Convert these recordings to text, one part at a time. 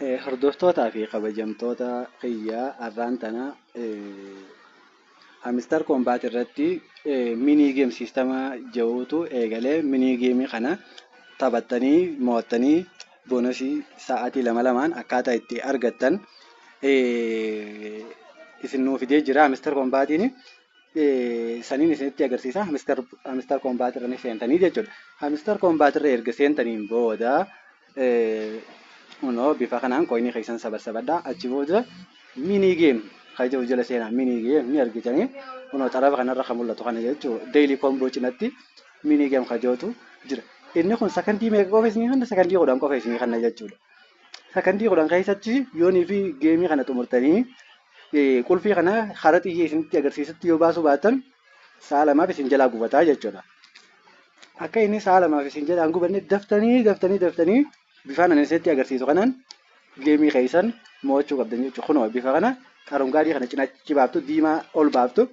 Hordoftootaa fi kabajamtoota kiyya, har'aan tana Hamster Kombat irratti mini game system jedhutu eegalee. Mini game kana taphattanii mo'attanii bonusii sa'aatii lama lamaan akkaataa itti argattan isin nuu fidee jira Hamster Kombatiin. Saniin isinitti agarsiisa. Hamster Kombat irra ni seentanii jechuudha. Hamster Kombat irra erga seentaniin booda, kunoo bifa kanaan coinii keessan sabasabadhaa. Achi booda mini game kan jedhu jala seenaa. Mini game ni argitanii, kunoo xarafa kanarra kan mul'atu kana jechuudha. Daily combo cinatti mini game kan jedhutu jira. Inni kun sakandii meeqa qofa isinii kenna? Sakandii 10 qofa isinii kenna jechuudha. Sakandii 10 keessatti yoonii fi gameii kana xumurtanii qulfii kana hara xiyyee isinitti agarsiisutti yoo baasuu baattan, sa'a 2f isin jalaa gubataa jechuudha. Akka inni sa'a 2f isin jalaan gubanne, daftanii daftanii daftanii bifaan ani isinitti agarsiisu kanaan gameii keessan mo'achuu qabdan jechuudha. Kunoo bifa kana arungaadii kana cinaachi baaftu, diimaa ol baaftu,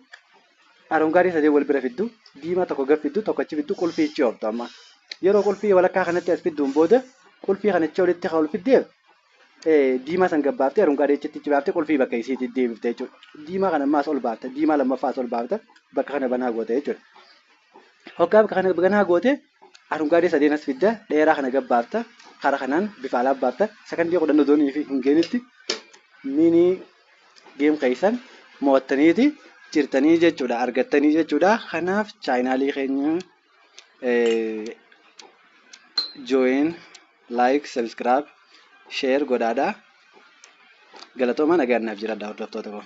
arungaadii sadee wal bira fiddu, diimaa tokko gad fiddu, tokko achi fiddu, qulfii ichi ooftu. Amma yeroo qulfii walakkaa kanatti as fidduun booda, qulfii kana achi olitti ol fiddeef, diimaa san gad baaftee arungaadii achitti achi baaftee qulfii bakka isiitti deebifte jechuudha. Diimaa kana ammaas ol baafta, diimaa lammaffaas ol baafta, bakka kana banaa goote jechuudha. Hoggaa bakka kana banaa goote, arungaadee sadeen as fidda, dheeraa kana gad baafta, kara kanaan bifa alaa baafta. Sakandii 10 odoonii fi hin geenitti mini game keessan mo'attaniiti jirtanii jechuudha, argattanii jechuudha. Kanaaf channelii keenya join, like, subscribe, share godhaadha. Galatoomaa, nagaan naaf jiraadha, hordoftoota koo.